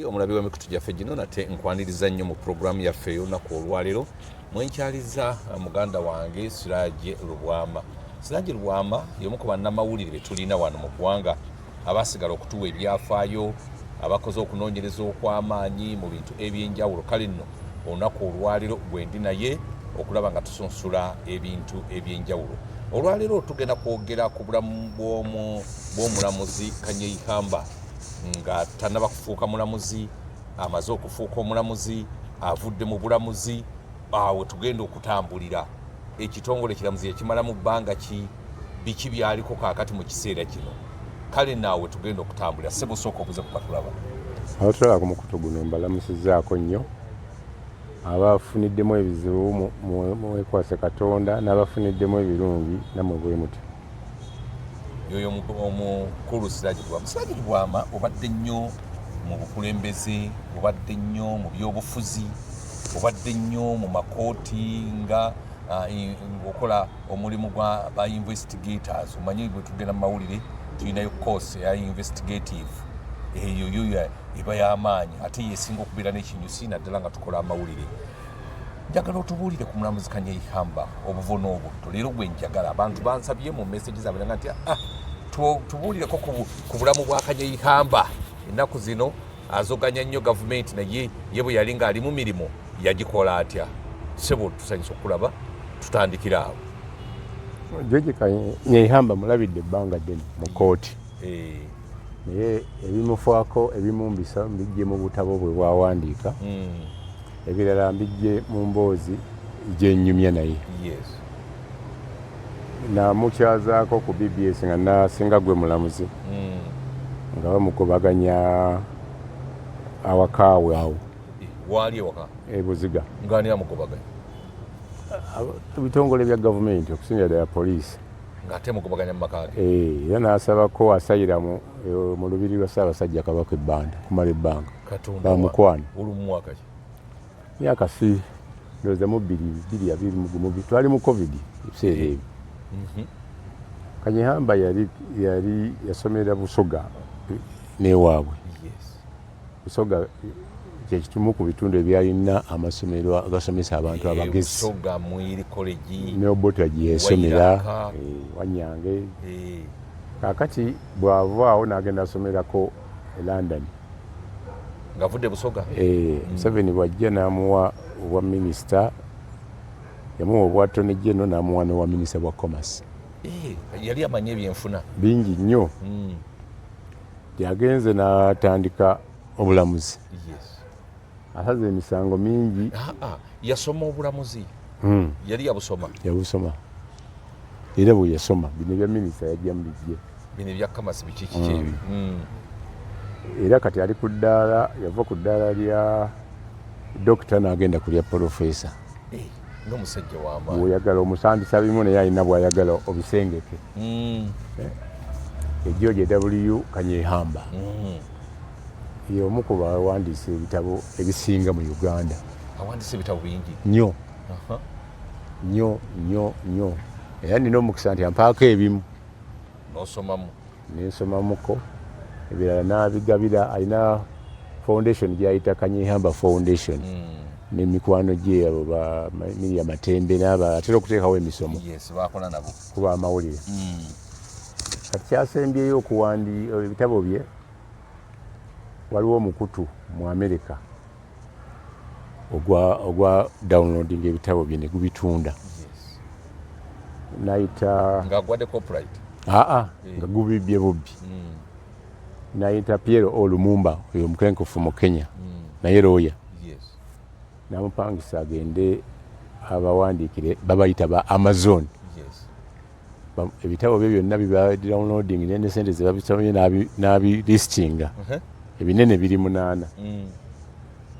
Omulabi w'emikutu gyaffe gino, nate nkwaniriza nnyo mu pulogulaamu yaffe ey'olunaku olwaleero mwenkyaliza muganda wange Siraje Lubwama. Siraje Lubwama y'omu ku bannamawulire be tulina wano mu ggwanga abasigala okutuwa ebyafaayo, abakoze okunoonyereza okw'amaanyi mu bintu eby'enjawulo. Kale nno olunaku olwaleero gwendi naye okulaba nga tusunsula ebintu eby'enjawulo. Olwaleero tugenda kwogera ku bulamu bw'omulamuzi Kanyeihamba nga tanaba kufuuka mulamuzi, amaze okufuuka omulamuzi, avudde mu bulamuzi, awo tugenda okutambulira ekitongole ekiramuzi yakimalamu bbanga ki, biki byaliko kaakati mu kiseera kino. Kale naawe tugenda okutambulira. Ssebo, sooka obuze ku batulaba. Abatulaba ku mukutu guno mbalamusizaako nnyo. Abafuniddemu ebizibu mwekwase Katonda, n'abafuniddemu ebirungi nammwe bwe mutyo. Yoyo omukulu Siraji Lubwama. Siraji Lubwama, obadde nnyo mu bukulembeze, obadde nnyo mu byobufuzi, obadde nnyo mu makooti nga ng'okola omulimu gwa ba investigators. Omanyi bwe tugenda mu mawulire tulinayo course eya investigative, eyo yo eba y'amaanyi ate yesinga okubeera n'ekinyusi naddala nga tukola amawulire. Njagala otubuulire ku mulamuzi Kanyeihamba obuvo n'obuddo. Leero gwe njagala, abantu bansabye mu message zaabwe nga nti tubuulireko ku bulamu bwa Kanyeihamba. Ennaku zino azoganya nnyo gavumenti, naye ye bwe yali ng'ali mu mirimu yagikola atya? Ssebo, tusanyusa okulaba, tutandikira awo. George Kanyeihamba mulabidde ebbanga ddene mu kooti, naye ebimufaako ebimumbisa mbijje mu butabo bwe bwawandiika, ebirala mbijje mu mboozi gyenyumya naye. Namukyazaako ku BBS nga nasinga gwe mulamuzi, nga bamugobaganya awakaawe awo. Waali ewaka? Ebuziga. Ng'ani amugobaganya? Ebitongole bya gavumenti, okusingira ddala poliisi. Ng'ate mugobaganya mu maka ge? Era n'asabako asayiramu mu lubiri lwa Ssaabasajja Kabaka ebbanda kumala ebbanga. Katonda! Bamukwano. Olwo mu mwaka ki? Myaka si ndowooza mu 2021, twali mu COVID ebiseera ebyo. Kanyeihamba yali yasomera Busoga n'ewaabwe. Busoga kyekimu ku bitundu ebyalina amasomero agasomesa abantu abagezi. Busoga, Mwiri College. Ne Obote gye yasomera. Wairaka. Wanyange. Kaakati bw'avaawo n'agenda asomerako e London. Ng'avudde Busoga. Museveni bw'ajja n'amuwa obwa minisita, yamuwa obwa attorney general, n'amuwa n'obwa minisita bwa commerce. Yali amanyi ebyenfuna. Bingi nnyo. Yagenze n'atandika obulamuzi. Asaze emisango mingi. Yasoma obulamuzi? Yali yabusoma? Yabusoma, era bwe yasoma bino ebya minisita yajja mu bijje. Bino ebya commerce, biki kiki ebyo. Era kati ali ku ddaala, yava ku ddaala lya dokita n'agenda ku lya polofeesa. Ng'omusajja w'amaanyi. Bw'oyagala omusambisa bimu, naye alina bw'ayagala obisengeke. George W Kanyeihamba y'omu ku bawandiisa ebitabo ebisinga mu Uganda. Awandiisa ebitabo bingi. Nnyo nnyo nnyo nnyo, era nina omukisa nti ampaako ebimu. N'osomamu? Nensomamuko, ebirala n'abigabira. Alina foundation gyayita Kanyeihamba Foundation n'emikwano gye abo ba Miria Matembe n'abalala, atera okuteekawo emisomo. Yes, bakola nabo. Kuba amawulire. Kati kyasembyeyo okuwandi ebitabo bye, waliwo omukutu mu America ogwa downloading ebitabo bye ne gubitunda. Nayita Ng'agwadde copyright? Aa, nga gubibye bubbi. Nayita Piero O Lumumba, oyo omukenkufu mu Kenya, naye lawyer, namupangisa agende abawandiikire babayita ba Amazon. Ebitabo bye byonna biba downloading ne sente zebabisomye n'abilistinga. Ebinene biri munaana.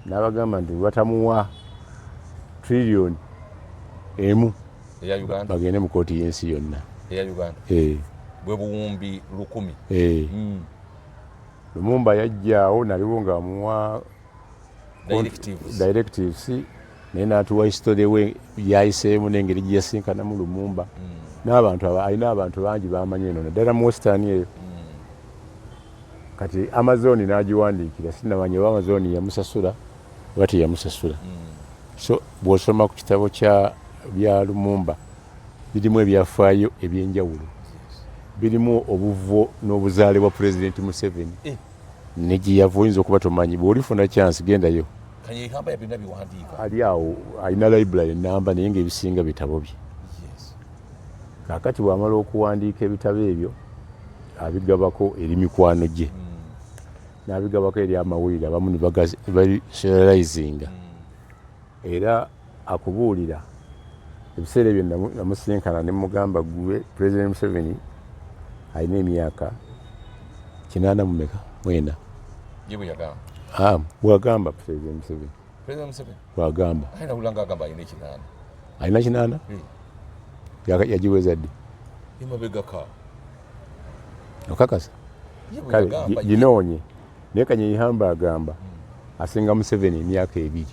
N'abagamba nti batamuwa trillion 1 eya Uganda, bagende mu kooti y'ensi yonna. Eya Uganda? Eh. Bwe buwumbi 1000. Eh. Lumumba yajjaawo naliwo ng'amuwa directives. Directives, naye n'atuwa history we yayiseemu n'engeri gye yasinkanamu Lumumba n'abantu alina abantu bangi bamanyi eno naddala mu Western eyo. Kati Amazon n'agiwandiikira, sinamanya oba Amazon yamusasula oba teyamusasula. So bw'osoma ku kitabo kya bya Lumumba, birimu ebyafaayo ebyenjawulo, birimu obuvo n'obuzaale bwa Pulezidenti Museveni ne gye yava. Oyinza okuba tomanyi, bw'olifuna chance gendayo. Kanyeihamba yabirina biwandiika. Ali awo alina library enamba, naye ng'ebisinga bitabo bye. Kaakati bw'amala okuwandiika ebitabo ebyo, abigabako eri mikwano gye, n'abigabako eri amawulire abamu ne babiserializinga. Era akubuulira ebiseera ebyo namusinkana ne mugamba, gwe President Museveni alina emyaka 80 mumeka mwena? Ye bwe yagamba? Ah, bwagamba President Museveni. President Museveni? Bwagamba. Aye nawulira nga agamba alina 80. Alina 80? Yagiweza ddi? Emabegaka. Okakasa? Ye bwe Kale yagamba. Ginoonye, naye Kanyeihamba agamba asinga Museveni emyaka 2.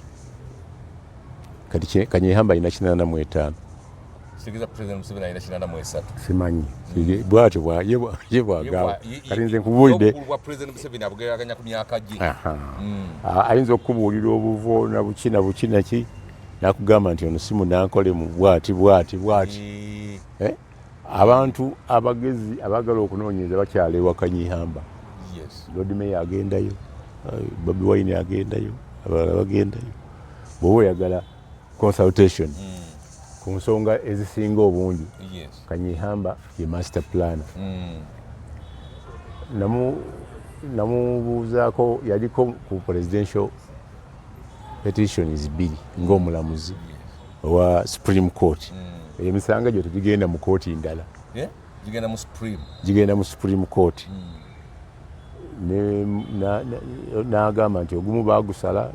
Kati Kanyeihamba alina 85. Kitegeeza President Museveni alina 83. Simanyi, bwatyo ye bwagamba. Kati nze nkubuulidde. Obukulu bwa President Museveni abugeraganya ku myaka gye. Aha. Ayinza okukubuulira obuvo na buki na buki naki, nakugamba nti ono si munankole mu bwati bwati bwati. Abantu abagezi abaagala okunoonyereza bakyala ewa Kanyeihamba. Lord Mayor agendayo, Bobi Wine agendayo, abalala bagendayo. Bw'oba oyagala consultation ku nsonga ezisinga obungi, Kanyeihamba ye master planner. Namubuuzaako, yaliko ku presidential petitions bbiri ng'omulamuzi owa Supreme Court. Emisango egyo tegigenda mu kooti ndala. Gigenda mu Supreme. Gigenda mu Supreme Court. N'agamba nti ogumu bagusala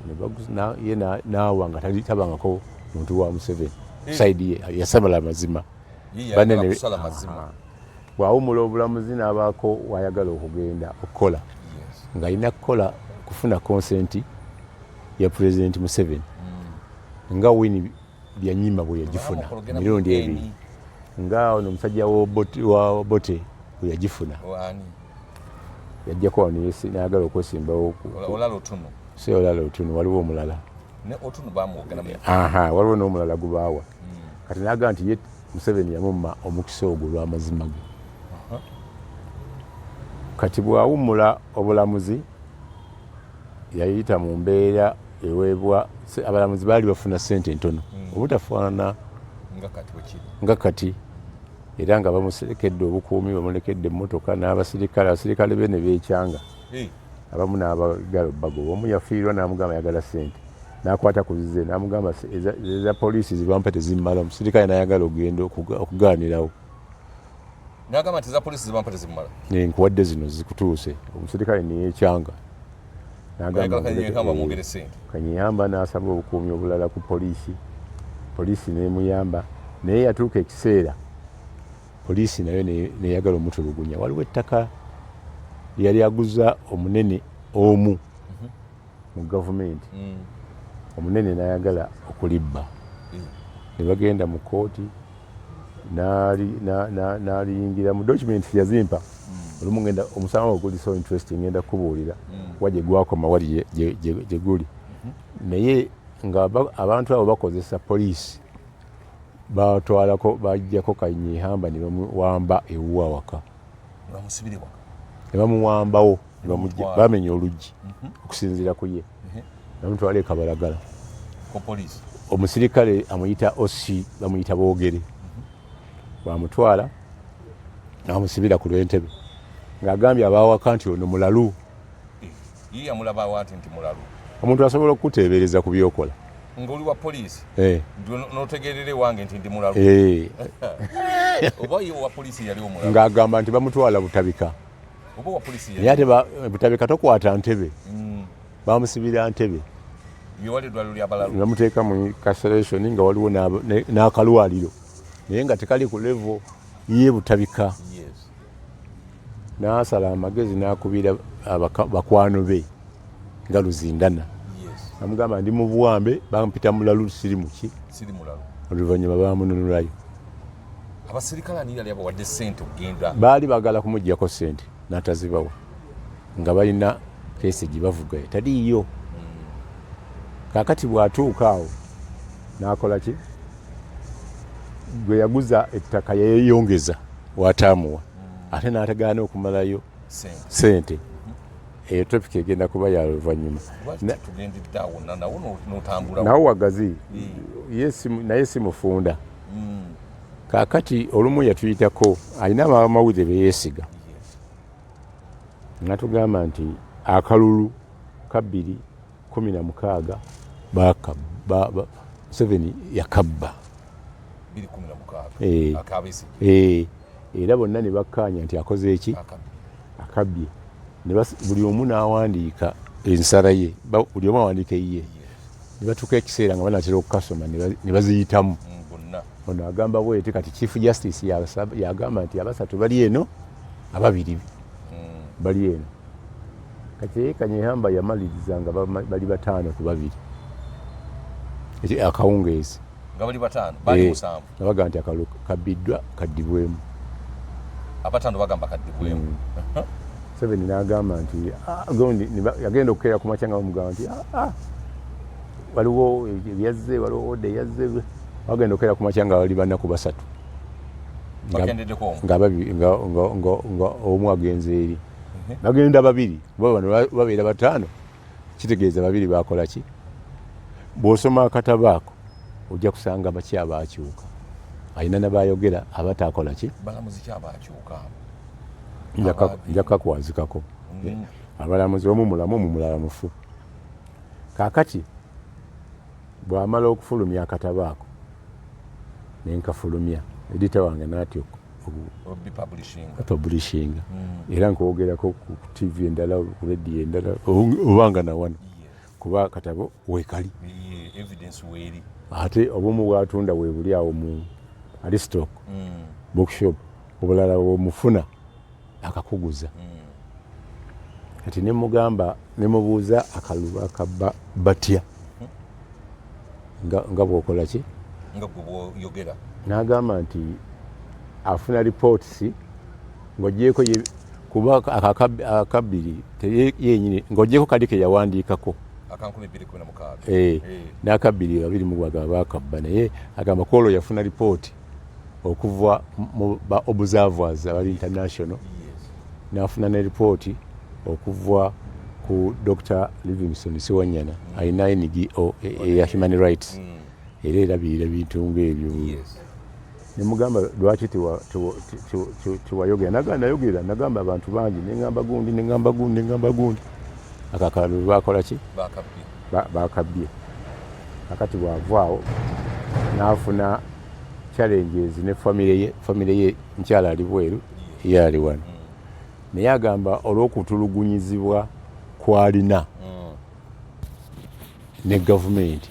ye naawa nga tabangako muntu wa Museveni. Side ye yasabala amazima. Ye yayagala kusala mazima. Bw'awumula obulamuzi n'abaako wayagala okugenda okukola, ng'alina kukola kufuna consent ya President Museveni, nga Winnie Byanyima bwe yagifuna Bamukolo emirundi mu ebiri, nga ono omusajja wa Obote bwe yagifuna. Ani? Yajjako wano n'ayagala okwesimbawo Olala Otunnu. Si Olala Otunnu, waliwo omulala. Ne Otunnu bamwogera mu Aha, waliwo n'omulala gubaawa. Kati n'agamba nti ye Museveni yamumma omukisa ogwo olw'amazima ge. Kati bw'awummula obulamuzi, yayita mu mbeera eweebwa abalamuzi baali bafuna ssente ntono, obutafaanana nga kati bwe kiri. Nga kati, era nga bamuserekedde obukuumi, bamulekedde emmotoka n'abasirikale, abasirikale be ne beekyanga. Abamu n'abagala obbagoba. Omu yafiirwa n'amugamba ayagala ssente, n'akwata ku zize n'amugamba eza poliisi zibampa tezimmala. Omusirikale n'ayagala okugenda okugaanirawo. N'agamba nti eza poliisi zibampa tezimmala. Nkuwadde zino zikutuuse. Omusirikale neyekyanga. N'agamba Oyagala Kanyeihamba mwongere ssente. Kanyeihamba n'asaba obukuumi obulala ku poliisi, poliisi n'emuyamba, naye yatuuka ekiseera poliisi nayo neyagala omutulugunya. Waliwo ettaka lyeyali aguza omunene omu mu gavumenti, omunene n'ayagala okulibba. Ne bagenda mu kooti, n'aliyingira mu documents yazimpa. Olumu ngenda omusango ogwo guli so interesting, ngenda kukubuulira wa gye gwakoma, wali gye guli. Naye nga abantu abo bakozesa poliisi, batwalako, bajjako Kanyeihamba ne bamuwamba ewuwe awaka. Bamusibire waka. Ne bamuwambawo, ne bamujja, Bamutwala. bamenya oluggi okusinziira ku ye, bamutwala e Kabalagala. Ku poliisi. Omusirikale amuyita OC, bamuyita Boogere, bamutwala n'amusibira ku lw'entebe ng'agambye abawaka nti ono mulalu. Ye yamulaba ati nti mulalu? Omuntu asobola okukuteebereza ku byokola. Ng'oli wa poliisi? N'otegeerera ewange nti ndi mulalu? Eh. Oba ye owa poliisi yali omulalu? Ng'agamba nti bamutwala Butabika. Oba owa poliisi Naye ate Butabika tokwata ntebe. Bamusibira ntebe. Yewali eddwaliro ly'abalalu. Ne bamuteeka mu incarceration nga waliwo n'akalwaliro, naye nga tekali ku level ye Butabika. N'asala amagezi n'akubira bakwano be nga Luzindana. Amugamba ndi mu buwambe, bampita mulalu, siri muki. Siri mulalu. Oluvannyuma bamununulayo. Abasirikale ani yali abawadde ssente okugenda? Baali baagala kumuggyako ssente n'atazibawa. Nga balina case gyebavuga etaliiyo. Kakati bw'atuuka awo n'akola ki? Gwe yaguza ettaka yeyongeza wataamuwa, ate n'ategaana okumalayo sente. Eyo topic egenda kuba ya luvannyuma. Nawo wagazi naye si mufunda. Kakati olumu yatuyitako, alina abamawulire beyeesiga, natugamba nti akalulu ka 2016 Museveni yakabba, era bonna ne bakkaanya nti akoze eki, akabbye. Buli omu n'awandiika ensala ye, buli omu awandiika eyiye, ne batuuka ekiseera nga banatera okukasoma ne baziyitamu. Ono agamba bwete, kati Chief Justice yagamba nti abasatu bali eno, ababiri bali eno. Kati ye Kanyehamba yamaliriza nga bali 5-2 akawungeezi. Nga bali bataano, bali 7. Nga bagamba nti akalulu kabbiddwa, kaddibwemu. Abataano bagamba kaddibwemu. Seven n'agamba nti yagenda okukeera ku makya nga bamugamba nti waliwo ebyazze, waliwo order eyazze. Bagenda okukeera ku makya nga bali 4-3, nga omu agenze eri. Bagenda babiri, kuba bano babeera bataano, kitegeeza babiri bakola ki? Bw'osoma akatabo ako ojja kusanga baki abakyuka, alina nabayogera abatakola ki. Nja kakwazikako abalamuzi, omu mulamu, omu mulala mufu. Kaakati bw'amala okufulumya akatabo ako, nenkafulumya, editor wange n'atya publishinga, era nkwogerako ku TV endala, ku radio endala, obanga nawano, kuba akatabo weekali, ate obumu bwatunda webuli awo mu Aristoc Bookshop, obulala bwomufuna akakuguza. Kati nemugamba, nemubuuza akalulu akabba batya, nga bwokola ki? N'agamba nti afuna reports ng'ogyeko kuba akabbiri yenyini, ng'ogyeko kali ke yawandiikako n'akabbiri babiri mugwaga bakabba, naye agamba kwolwo yafuna ripooti okuva mu ba observers abali international, n'afuna ne ripooti okuva ku Dr Livingstone Siwanyana, alina NGO eya human rights, era erabirira bintu ngaebyo. Nemugamba lwaki tewayogera? Nagamba nayogera, nagamba abantu bangi, neŋamba gundi, neŋamba gundi, neŋamba gundi, akakalulu bakola ki? Bakabbye. Kakati bwavaawo n'afuna challenges ne famire ye. Famire ye, nkyala ali bweru, ye ali wano, naye agamba olw'okutulugunyizibwa kwalina ne gavumenti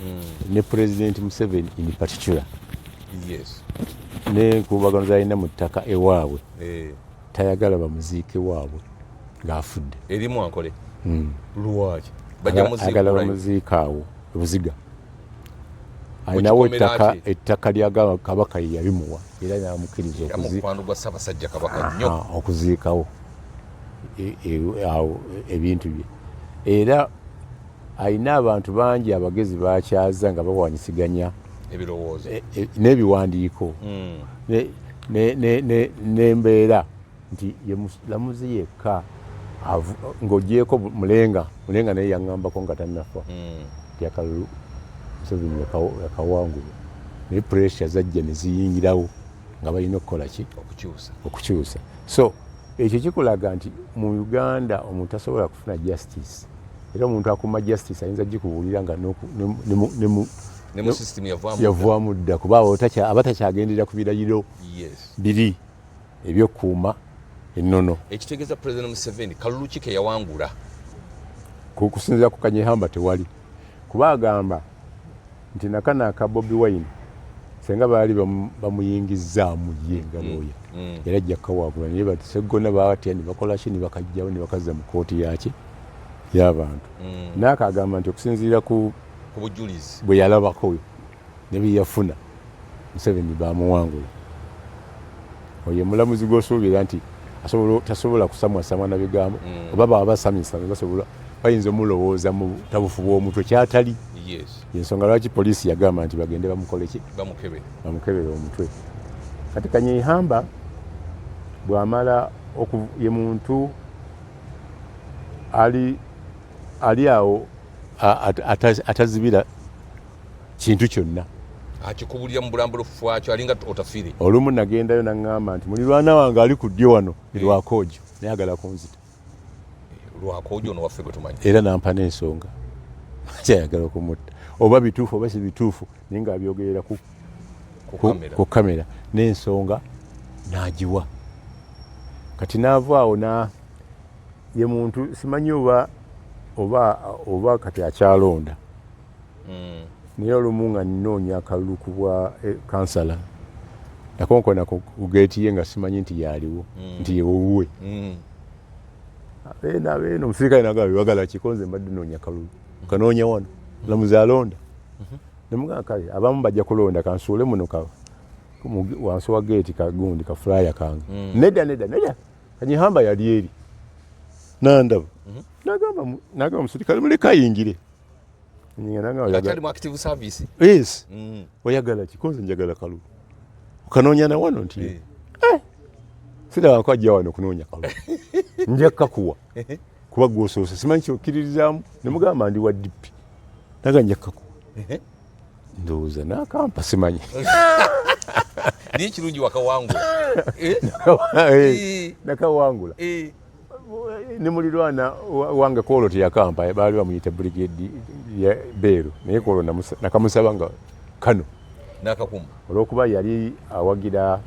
ne President Museveni in particular, n'enkubagano zalina mu ttaka ewaabwe, tayagala bamuziike waabwe ng'afudde. Erimu ankole. Lwaki? Agala bamuziika awo ebuziga, alinawo ettaka, ettaka lyagamba Kabaka ye yabimuwa era namukkiriza okuziikawo awo ebintu bye. Era alina abantu bangi abagezi bakyaza nga bawanyisiganya ebirowoozo n'ebiwandiiko n'embeera nti ye mulamuzi yekka ng'ogyeko Mulenga. Mulenga naye yaŋŋambako nga tannafa nti akalulu Museveni yakawangulwa, naye pressure zajja ne ziyingirawo nga balina okukola ki? Okukyusa. So ekyo kikulaga nti mu Uganda omuntu tasobola kufuna justice, era omuntu akuuma justice ayinza gikubuulira nga yavaamu dda, kuba aba takyagendera ku birayiro biri ebyokukuuma ennono. Ekitegeeza President Museveni kalulu ki ke yawangula? Kusinzira ku Kanyehamba tewali, kuba agamba nti nakano aka Bobi Wine senga baali bamuyingizzaamu ye nga looya, era ajja kukawangula, naye baseggona batya ne bakola ki ne bakajjawo ne bakazza mu kooti yaki y'abantu. Naako agamba nti okusinziira ku bujulizi bwe yalabako ne bye yafuna, Museveni bamuwangula. Oyo mulamuzi gw'osuubira nti Tasobola kusamwasamwa na bigambo, oba baba basamyesame basobola bayinza omulowooza mu tabufu bw'omutwe kyatali. Ensonga lwaki poliisi yagamba nti bagende bamukole ki? Bamukebere omutwe. Kati Kanyeihamba bw'amala, ye muntu ali awo atazibira kintu kyonna. Akikubulira mu bulambulukufu bwakyo, alinga Otafiire. Olumu nagendayo naŋŋamba nti mulirwana wange ali ku ddyo wano Lwakoojo, naye agala kunzita. Lwakoojo ono waffe gwe tumanyi. Era nampa n'ensonga kyayagala okumutta, oba bituufu oba si bituufu, naye ng'abyogerera ku kamera n'ensonga n'agiwa. Kati n'ava awo na ye muntu simanyi oba oba oba kati akyalonda. Naye olumu nga nnoonya akalulu ku bwa kansala, nakonkona ku geeti ye nga simanyi nti yaliwo, nti yewuwe. Abeeno abeeno, omusirikale nagamba, "Wagala kikonze?" "Mbadde noonya kalulu." "Kanoonya wano, lamuzi alonda." Nemugamba, "Kale abamu bajja kulonda, kansuule muno ka wansi wa geeti kagundi ka flyer kange." "Nedda, nedda, nedda." Kanyeihamba yali eri nandaba, nagamba omusirikale, "Muleke ayingire." Akyali mu active service? Yes. "Oyagala kikonze?" "Njagala kalulu." "Okanoonya na wano?" Nti eh. "Sirabako ajja wano kunoonya kalulu, nja kukakuwa kuba gwosoose, simanyi kyokkiririzaamu." Nemugamba, "Ndi wa DP." Naga, "Nja kukakuwa." Ndowooza nakampa, simanyi. Naye kirungi wakawangula. Nakawangula. Ne mulirwana wange kwolwo teyakampa, baali bamuyita brigade beero, naye kwolwo nakamusaba nga kano. Nakakuma. Olwokuba yali awagira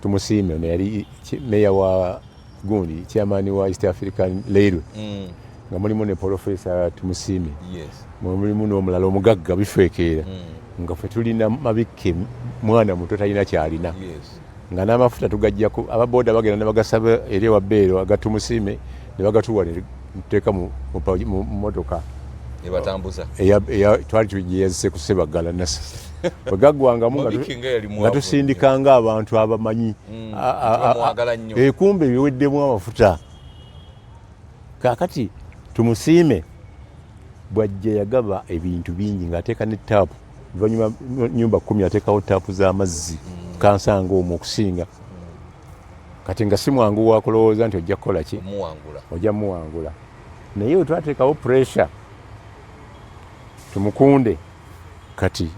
Tumusiime, ono yali meya wa gundi, chairman wa East African Railway, nga mulimu ne Profesa Tumusiime, mulimu n'omulala omugagga bifekeera, nga ffe tulina Mabikke mwana muto talina kyalina, nga n'amafuta tugajjako ababoda bagenda ne bagasaba eri ewa Beero aga Tumusiime ne bagatuwa ne tuteeka mu motoka. Nebatambuza. Twali tugiyazise ku Sebaggala nasa bwe gaggwangamu nga tusindikanga abantu abamanyi. Kumbe biweddemu amafuta. Kaakati Tumusiime bwajja yagaba ebintu bingi ng'ateeka ne taapu, oluvannyuma nyumba 10 ateekawo taapu z'amazzi, kansanga omwo okusinga. Kati nga si mwangu wa kulowooza nti ojja kukola ki, ojja muwangula, naye we twateekawo pressure tumukunde. Kati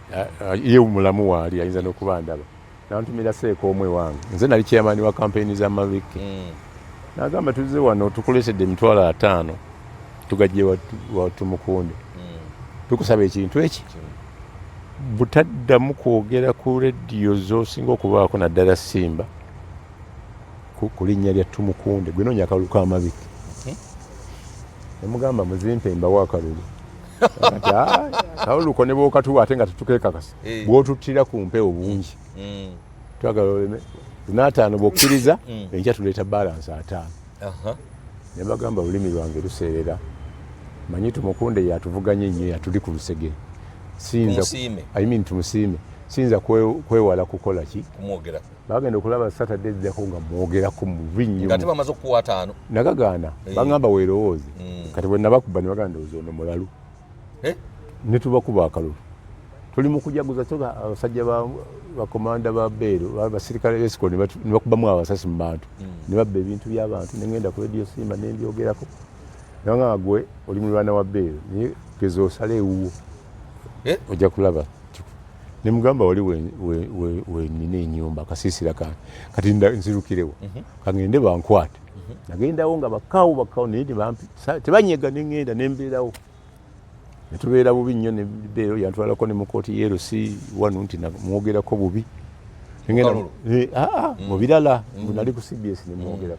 ye mulamu waali ayinza n'okuba ndaba nantumira seeka omwe wange, nze nali chairman wa kampeyini za Mabikke, nagamba, "Tuzze wano tukuleetedde 50,000 tugajje wa Tumukunde. Tukusaba ekintu eki butaddamu kwogera ku rediyo z'osinga okubaako, naddala Simba, ku linnya lya Tumukunde. Gwe noonya akalulu ka Mabikke." Nemugamba, "Muzimpe mbawo akalulu." Kati, "Akalulu ko ne bwokatuwa ate nga tetukekakasa, bw'otuttira ku mpewo bungi. Twagala oleme n'ataano bw'okkiriza, enkya tuleeta balance 50." Ne bagamba, "Olulimi lwange luseerera, manyi Tumukunde yatuvuganya ennyo, yatuli ku lusegere. Siyinza," I mean Tumusiime, "siyinza kwewala kukola ki?" Kumwogerako. Bagenda okulaba Saturday ejjako nga mwogerako mubi nnyo. Nga tebamaze okukuwa 50. Nagagaana. Bagamba, "Weerowooze." Kati bwe nabakuba ne bagamba, "Ndowooza ono mulalu." Ne tubakuba akalulu, tuli mu kujaguza kyoka abasajja bakomanda ba Beero, basirikale esco, ne bakubamu abasasi mu bantu, ne babba ebintu by'abantu. Nengenda ku Radio Simba nembyogerako, nabagamba, "Gwe oli mulwana wa Beero, naye geza osale ewuwo." Ojja kulaba. Nemugamba, "Wali wenina enyumba akasiisira kange, kati nzirukirewo kangende bankwate." Nagendawo nga bakaawo bakaawo, naye tebanyega, neŋŋenda nembeerawo, netubeera bubi nnyo ne Beero. Yantwalako ne mu kooti yerusi wano nti namwogerako bubi. Mu birala nali ku CBS nemwogerako.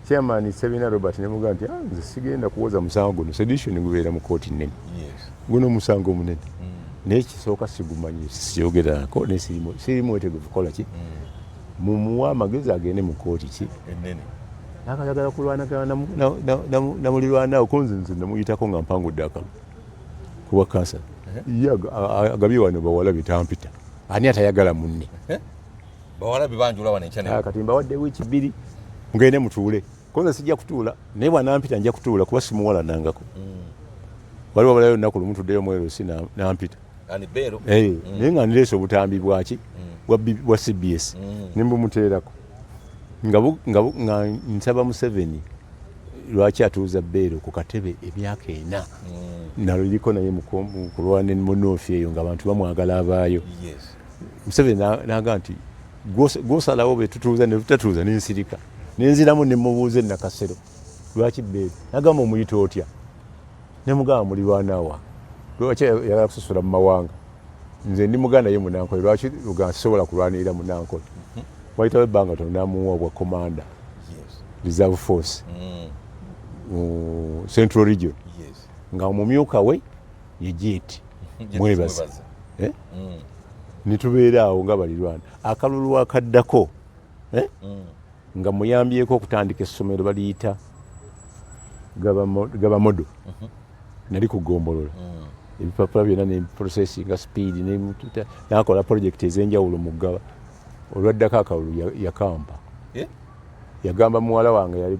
Chairman Sebina Robert nemugamba nti, "Ah, nze sigenda kuwoza musango guno, sedition gubeera mu kooti nnene, guno omusango munene, naye kisooka sigumanyi, siyogerako, naye siri mwetegefu kukola ki, mumuwe amagezi agende mu kooti ki ennene." Nakayagala kulwanagana namulirwanawo ko nze namuyitako nga mpangudde akalulu kuba kansala. Ye agabye wano bawala betampita, ani atayagala munne? Bawala bebanjula wano enkya. Kati mbawadde wiiki 2. Mugende mutuule, konza sijja kutuula, naye bwanampita nja kutuula kuba simuwalanangako. Waliwo wabalayo olunaku lumu tuddeyo mwerusi nampita. Naye nga ndireese obutambi bwaki bwa CBS nembumuteerako nga nsaba Museveni lwaki atuuza Beero ku katebe emyaka 4. Naliriko naye mu kulwana munoofi eyo nga abantu bamwagala abaayo. Museveni naga nti gwosalawo betutuuza netutatuuza, nensirika nenziramu nemubuuza enakasero lwaki Beero, nagamba omuyita otya, nemugamba mulirwana lwaki ayagala kusosola mu mawanga, nze ndi muganda ye munankole, lwaki luganda sisobola kulwanirira munankole. Wayitawo ebbanga tono namuwa obwa commander reserve force mu Central Region, nga omumyuka we ye Jet Mwebaze. Nitubeera awo nga balirwana. Akalulu akaddako nga muyambyeko okutandika essomero baliyita Gabamodo, nali ku gombolola, ebipapula byonna ne processing speed, nakola project ez'enjawulo mu Ggaba. Olwaddako akalulu yakampa, yagamba muwala wange yali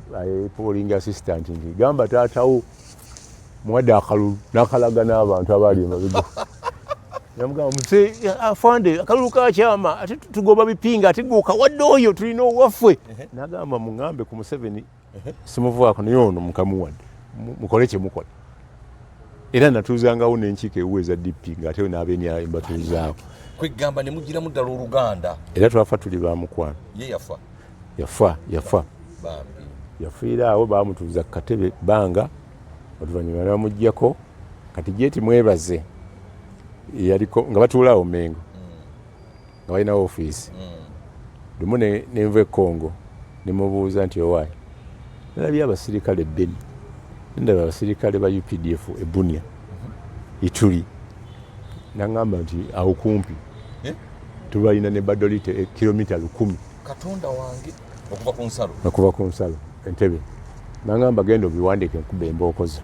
polling assistant nti gamba taatawo muwadde akalulu, nakalaga n'abantu abaali emabega. Yamugamba muse afande akalulu kakyama, ate tugoba bipinga, ate gwe okawadde oyo, tulina owaffe. Nagamba muŋŋambe ku Museveni simuvaako, naye ono mukamuwadde, mukole kyemukola. Era natuuzangawo n'enkiiko ewuwe eza DP ng'ate n'abenyayo mbatuuzaako. Kwegamba ne mugiramu ddala oluganda. Era twafa tuli ba mukwano. Ye yafa? Yafa, yafa. Bambi. Yafiira awo, bamutuuza ku katebe bbanga, oluvannyuma ne bamugyako. Kati Jeti Mwebaze yaliko nga batuula awo Mengo, nga balina ofiisi. Lumu nenva e Congo nemubuuza nti owaayi nalabye abasirikale Beni, nendaba abasirikale ba UPDF e Bunia, Ituri. Naŋŋamba nti awo kumpi tubalina ne Badolite kilomita 1000. Katonda wange, okuva ku nsalo? Okuva ku nsalo Entebe. Naŋŋamba genda obiwandiike nkuba embookozo.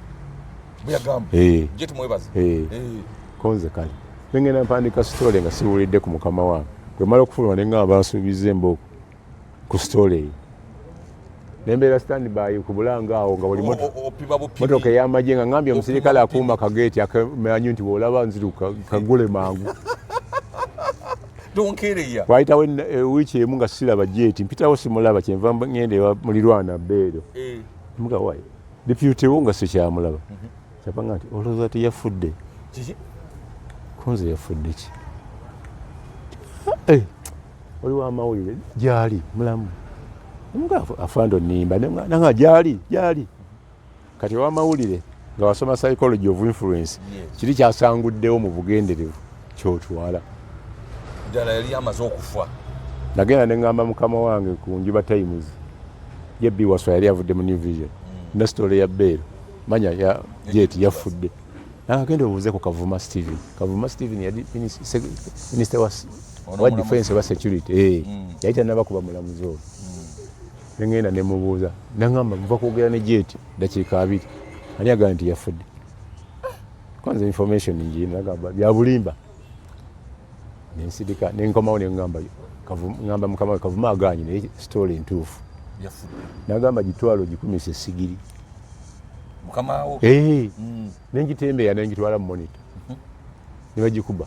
Bweyagamba? Jet Mwebaze? Konze kale nengenda mpandika story nga siwulidde ku mukama wange. Bwe mala okufuluma neŋŋamba bansuubiza embooko ku story eyo, nembeera stand by ku Bulanga awo nga buli motoka ey'amagye nga ŋŋambye omusirikale akuuma kageeti akamanyi nti bw'olaba nziruka kagule mangu. Tonkereya. Wayitawo wiiki emu nga siraba Jeti, mpitawo simulaba, kyenva ngenda ewa mulirwana Beero. Muga wayi deputy wo nga sikyamulaba, kyava nti olowooza teyafudde? Konze yafudde ki? Oli wamawulire gyali mulamu nga afande onimba nanga gyali gyali. Kati owamawulire nga wasoma psychology of influence, kiri kyasanguddewo mu bugenderevu kyotwala. Ddala yali amaze okufa? Nagenda neŋŋamba mukama wange ku Njuba Times, ye Biwaswa yali avudde mu New Vision, na story ya Beero manya ya Jet yafudde. Nagenda obuuze ku Kavuma Steven. Kavuma Steven yali minisita wa defense oba security, yali tanaba kuba mulamuzi olwo. Nengenda nemubuuza, naŋŋamba muva kwogera ne Jet dakiika 20, ani agamba nti yafudde? Kwanza information ngiyina. Nagamba byabulimba. Nensirika, nenkomawo neŋŋamba ŋŋamba mukama we Kavuma aganye, naye story ntuufu. Nagamba gitwala ogikumisa esigiri. Mukamawo? Nengitembeeya nengitwala mu Monitor nebagikuba.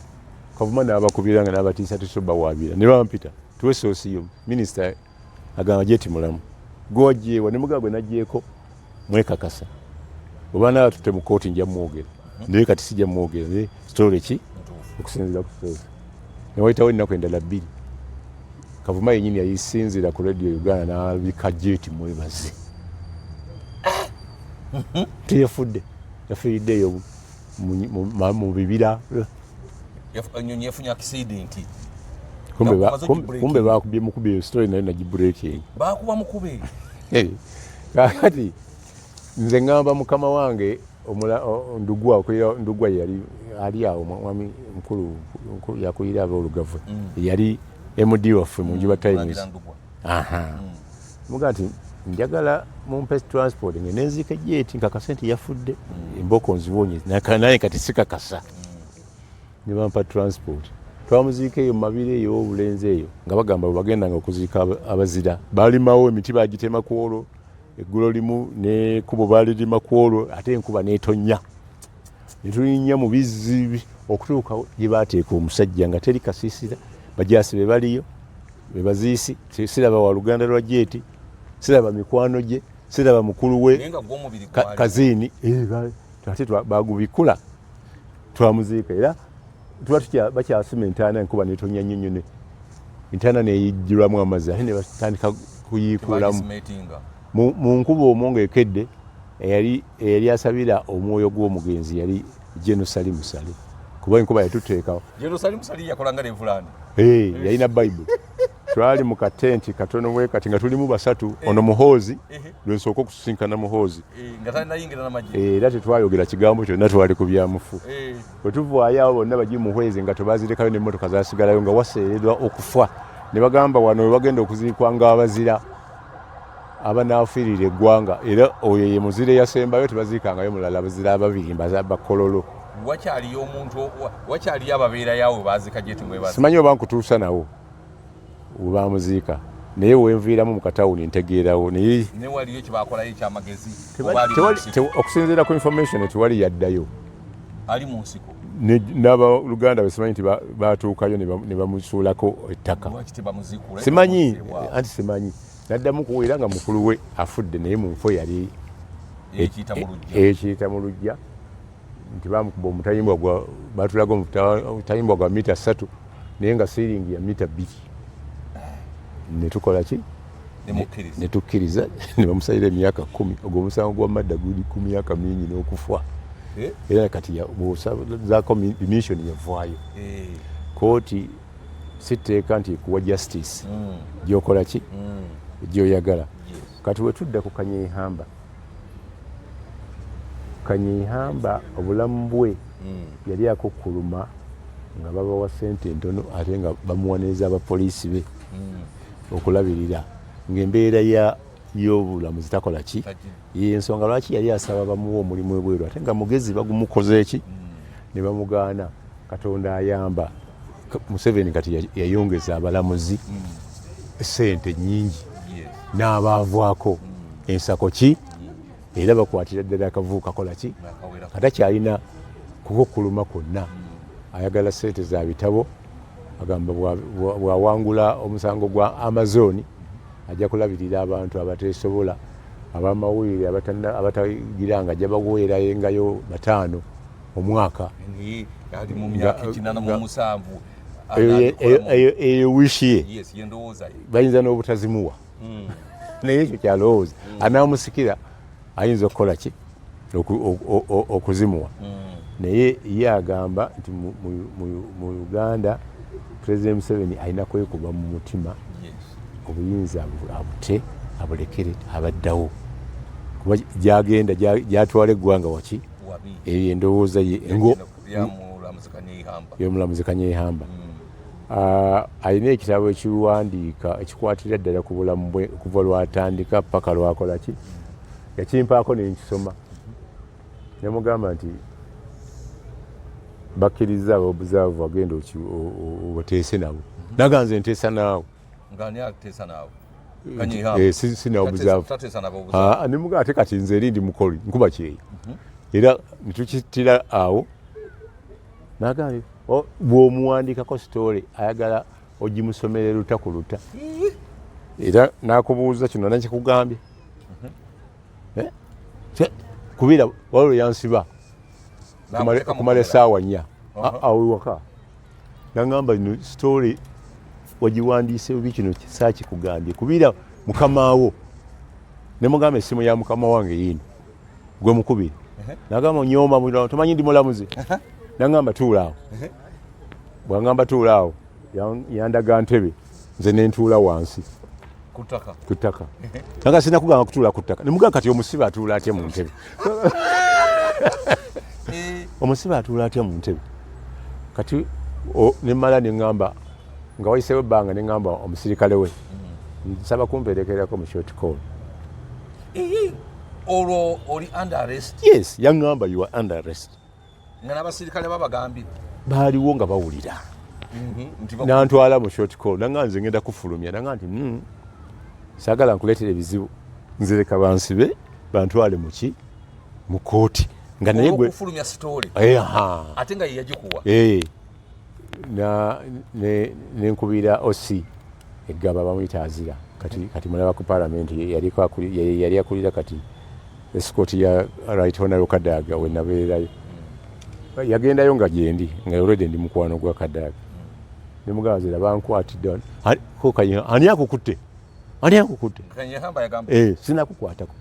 Kavuma nabakubira nga nabatiisa tusobawaabira, ne bampita tuwe source yo, minisita agamba Jeti mulamu, gwewajjeewa? Nemugaa gwe najjeeko mwekakasa oba naatutte mu kooti nja mwogera, naye kati sijja mwogera, naye story ki okusinziira ku source. Newayitawo ennaku endala 2, Kavuma yenyini yayisinzira ku Radio Uganda n'abika Jeti Mwebaze teyafudde, yafiiridde eyo mu bibira. Enyonyi yafunye accident. Kumbe bakubye mukube, story nayo nagibreaking. Bakuba mukube. Kakati nze ŋŋamba mukama wange Ndugwa, Ndugwa yali ali awo, mwami mukulu yakulira aboolugavwe, yali MD waffe mu Njuba Times. Muga nti njagala mumpe transport nge nenzika Jeti nkakase nti yafudde, emboko nziwonye naye kati sikakasa. Ne bampa transport. Twamuziika eyo mu Mabira eyo obulenzi eyo, nga bagamba bwe bagendanga okuziika abazira balimawo emiti, bagitema ku olwo eggulo limu n'ekkubo balirima ku olwo, ate enkuba n'etonnya ne tulinnya mu bizzi okutuuka gye baateeka omusajja nga teri kasiisira, bajaasi be baliyo be baziisi. Siraba wa luganda lwa Jeeti, siraba mikwano gye, siraba mukulu we. Naye nga gw'omubiri gwali. Kaziini ate bagubikkula, twamuziika era tuba bakyasima entaana, enkuba netonya nnyo nnyo, entaana neyijjulwamu amazzi ate ne batandika kuyiikuulamu. Tebagisimetinga. Mu nkuba omwo ng'ekedde, eyali asabira omwoyo gw'omugenzi yali General Salim Saleh, kuba enkuba yatuteekawo. General Salim Saleh yakolanga Reverend. Yalina Bayibuli. Twali mu katenti katono bwe kati nga tulimu basatu, ono Muhoozi, lwensooka okusisinkana Muhoozi. Nga talinayingira n'amagye. Era tetwayogera kigambo kyonna, twali ku byamufu. Bwe tuvaayo awo bonna bagi Muhwezi nga tebazirekayo n'emmotoka zasigalayo nga waseererwa okufa, ne bagamba wano we bagenda okuziikwa ng'abazira abanaafiirira eggwanga, era oyo ye muzira eyasembayo, tebaziikangayo mulala, abazira ababiri mbaza bakololo. Wakyaliyo omuntu wakyaliyo ababeerayo awo baazika Jeeti mwebaza? Simanyi oba nkutuusa nawo we bamuziika, naye wenviiramu mu katawuni ntegeerawo, naye Ne waliyo kyebakolayo ekyamagezi? Okusinziira ku information tewali yaddayo. Ali mu nsiko. N'abaluganda be simanyi nti batuukayo ne bamusuulako ettaka. Lwaki tebamuziikula? Simanyi, anti simanyi naddamu kuwulira nga mukulu we afudde, naye mu nfo yali ekiyita mu luggya. Ekiyita mu luggya nti bamukuba omutayimbwa gwa, batulaga omutayimbwa gwa mita 3, naye nga siiringi ya mita 2. Ne tukola ki? Ne mukkiriza. Ne tukkiriza ne bamusalira emyaka 10. Ogwo omusango gwa madda guli ku myaka mingi n'okufa. Era kati bw'osazaako mission yavaayo. Kooti si tteeka nti ekuwa justice gyokola ki gyoyagala. Kati wetudda ku Kanyeihamba, Kanyeihamba obulamu bwe yali akukkuluma nga babawa sente ntono, ate nga bamuwaneeza abapoliisi be okulabirira ng'embeera y'obulamuzi takola ki. Yensonga lwaki yali asaba bamuwa omulimu ebweru, ate nga mugezi bagumukoze ki ne bamugaana. Katonda ayamba Museveni kati yayongeza abalamuzi sente nyingi n'abaavaako ensako ki, era bakwatira ddala akavubu kakola ki katakyalina kukukkuluma kwonna. Ayagala sente za bitabo, agamba bw'awangula omusango gwa Amazon ajja kulabirira abantu abateesobola, abamawulire abatagira nga ajja baweerayengayo 500 omwaka. Naye ali mu myaka 87. Eyo wish ye. Yes, yendowooza ye. Bayinza n'obutazimuwa, naye ekyo kyalowooza. Anaamusikira ayinza okukola ki okuzimuwa, naye ye agamba nti mu Uganda President Museveni alina kwekuba mu mutima, obuyinza abute abulekere abaddawo, kuba gyagenda gyatwala eggwanga waki. Wabi. Eyo endowooza ye Yamulamuzi Kanyeihamba. Y'omulamuzi Kanyeihamba. Alina ekitabo ekiwandiika ekikwatira ddala ku bulamu bwe okuva lwatandika paka lwakola ki, yakimpaako nenkisoma, nemugamba nti bakkiriza abobuzaavu agenda obateese nabo, naga nze nteesa naawe. Ng'ani ateesa naawe? Sina obuzaavu. Tateesa nabo obuzaavu. Ah, nemugaa ate kati nze eri ndi mukoli nkuba kyeyo, era netukitira awo. Nagambye bw'omuwandiikako story ayagala ogimusomere luta ku luta, era nakubuuza kino nakikugambye. Eh? Kubira waliwo yansiba N'amuteeka mu okumala kkomera. essaawa 4 awo ewaka, nagamba ino story wagiwandiise bubi, kino saakikugambye, kubira mukamaawo. Nemugamba essimu ya mukama wange yiino, gwe mukubiri. Nagamba onyooma buno, tomanyi ndi mulamuzi? Nagamba tuula awo. Bwangamba tuula awo, yandaga ntebe, nze nentuula wansi ku ttaka. Ku ttaka. Naga sina kugamba kutuula ku ttaka. Nemugaa kati omusibe atuula atya mu ntebe? Omusibe atuula atya mu ntebe? Kati nemala neŋŋamba nga wayiseewo ebbanga, neŋŋamba omusirikale we, nsaba kumperekerako mu short call. Olwo oli under arrest? Yes, yaŋŋamba, "You are under arrest." Nga n'abasirikale babagambye? Baaliwo nga bawulira. Nantwala mu short call, nanga nze ngenda kufulumya, nanga nti saagala nkuleetera ebizibu, nzireka bansibe bantwale muki mu kooti nga naye gwe okufulumya story. Ate nga ye yagikuwa. Eh, na nenkubira OC eggaba, bamuyita Azira. Kati mulaba ku parliament, yali akulira kati escort ya Right Honorable Kadaga. We nabeererayo, yagendayo nga gyendi, nga already ndi mukwano gwa Kadaga. Nemugamba, "Azira, bankwatidde wano." Ko ani akukutte? Ani akukutte?" Kanyehamba yagamba. Eh, sinakukwatako.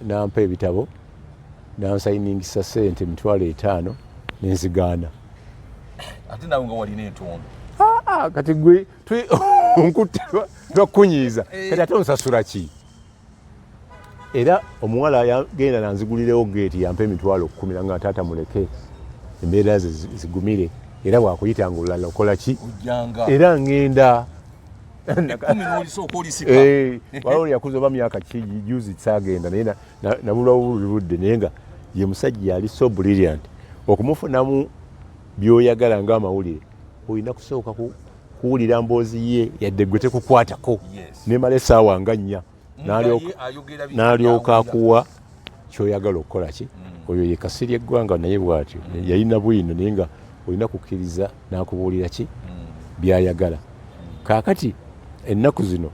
Nampa ebitabo, nansayiningisa sente 50,000, nenzigaana. Ate nawe nga walina entondo. Ah, kati gwe nkutte lwakunyiiza, kati ate onsasula ki? Era omuwala yagenda nanzigulirewo geeti, yampa 10,000, nanga taata muleke embeera ze zigumire, era bwakuyitanga olulala okola ki? Ojjanga. Era ngenda. 10 n'olisooka olisika. Eh, waliwo yakuza oba myaka ki juzi saagenda naye nabulwa buli budde, naye nga ye musajja ali so brilliant. Okumufunamu byoyagala ng'amawulire, olina kusooka kuwulira mboozi ye, yadde gwe tekukwatako, nemala essaawa nga 4, Nga ye ayogera biki n'alyoka byawulira. akuwa kyoyagala okukola ki. Oyo ye kasiri eggwanga, naye bw'atyo yalina bwino, naye nga olina kukkiriza n'akubuulira ki byayagala. Kaakati ennaku zino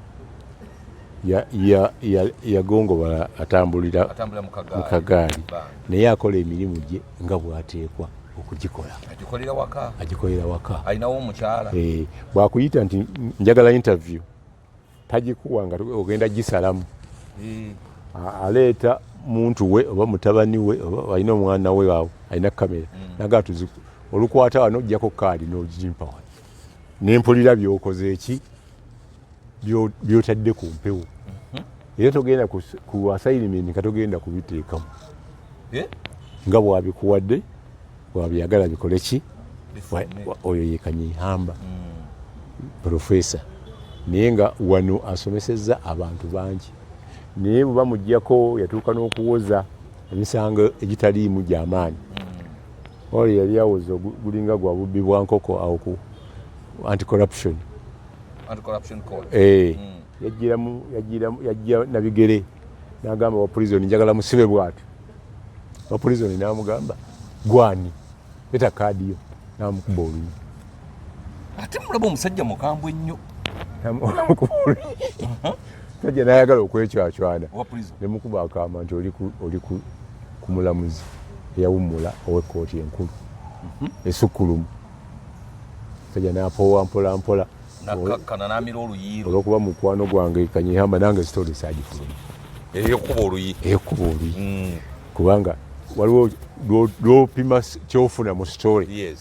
yagongobala, atambulira atambulira mu mu kagaali. Kagaali. Bang. Naye akola emirimu gye nga bw'ateekwa okugikola. Agikolera waka. Agikolera waka. Alinawo omukyala. Eh, bwakuyita nti njagala interview, tagikuwa nga ogenda gisalamu. Aleeta muntu we oba mutabani we oba alina omwana we awo alina kamera, nagaa tuzi olukwata wano, ojjako kaadi n'ogimpa wano, nempulira byokoze eki byotadde ku mpewo. Era togenda ku assignment nga togenda kubiteekamu. Eh? Nga bwabikuwadde, bwabyagala bikole ki? Bifulume. Oyo ye Kanyihamba profesa, naye nga wano asomesezza abantu bangi, naye bwe bamugjako yatuuka n'okuwoza emisango egitaliimu gyamaanyi. Oli yali awoza gulinga gwa bubbi bwa nkoko awo ku anti-corruption. Anti-corruption court. Eh, yajja nabigere n'agamba wa prison, "Njagala musibe bw'atyo." Wa prison n'amugamba, "Gwani, leta kaadi yo," n'amukuba oluyi. Ate mulaba omusajja mukambwe nnyo. N'amukuba oluyi, sajja n'ayagala okwecwacwana. Owa prison. Nemukuba akama nti oli ku mulamuzi eyawummula ow'ekkooti enkulu esukkulumu. Sajja n'apoowa mpola mpola. Nakkakkana n'amira oluyiiro. Olwokuba mukwano gwange Kanyihamba, nange story saagifuluma. Eyokuba oluyi. Ey'okukuba oluyi, kubanga waliwo lwopima kyofuna mu story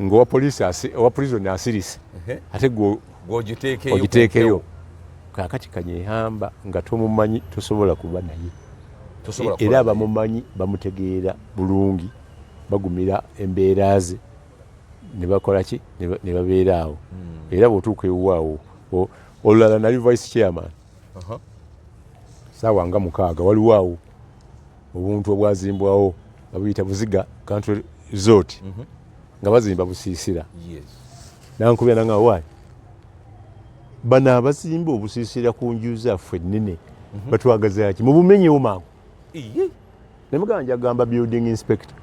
ngaowa poliisi owa prison asirise, ate gwe gwogiteekeyo. Ogiteekeyo. Kakati Kanyehamba nga tomumanyi, tosobola kuba naye. Tosobola Era kukola naye. Abamumanyi bamutegeera bulungi, bagumira embeera ze ne bakola ki, ne babeera awo. Era bw'otuuka ewaawo, olulala nali vice chairman, saawa nga 6, waliwo awo obuntu obwazimbwawo babuyita Buziga Country Resort, nga bazimba busiisira. Nankubya nanga, "Waayi, bano abazimba obusiisira ku nju zaffe ennene batwagazaki? Mubumenyewo mangu." Nemugamba, njagamba building inspector.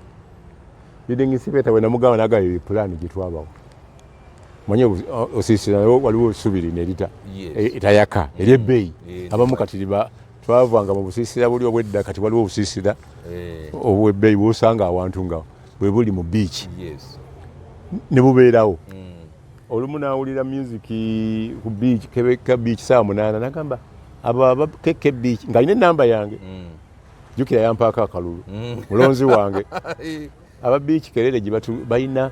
Building inspector bwe namugamba, nagamba, "Eyo pulaani gye twabawo." Manyi osiisira naye waliwo essubi lino erita etayaka eryebbeeyi. Abamu kati liba twavanga mu busiisira buli obwedda, kati waliwo obusiisira obwebbeeyi bwosanga awantu nga bwe buli mu beach ne bubeerawo. Olumu nawulira music ku beach, kebeka beach, saawa 8, nagamba abo aba KK Beach, ng'alina enamba yange. Jjukira yampaako akalulu, mulonzi wange. Aba beach kerere gye balina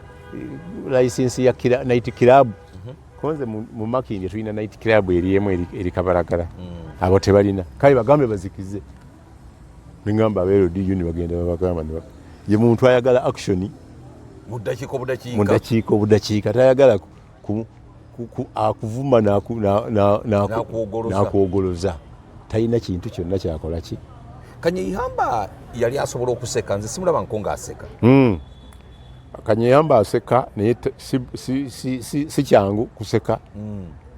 license ya night club. Konze mu Makindye tulina night club eri emu eri Kabalagala, abo tebalina. Kale bagambe bazikize. Nengamba aba LDU ne bagenda babagamba ye muntu ayagala action mu ddakiika obudakiika. Mu dakiika obudakiika, tayagala akuvuma N'akwogoloza. N'akwogoloza, talina kintu kyonna kyakola ki. Kanyehamba yali asobola okuseka, nze simulaba nko ng'aseka. Kanyeyamba aseka naye si kyangu kuseka.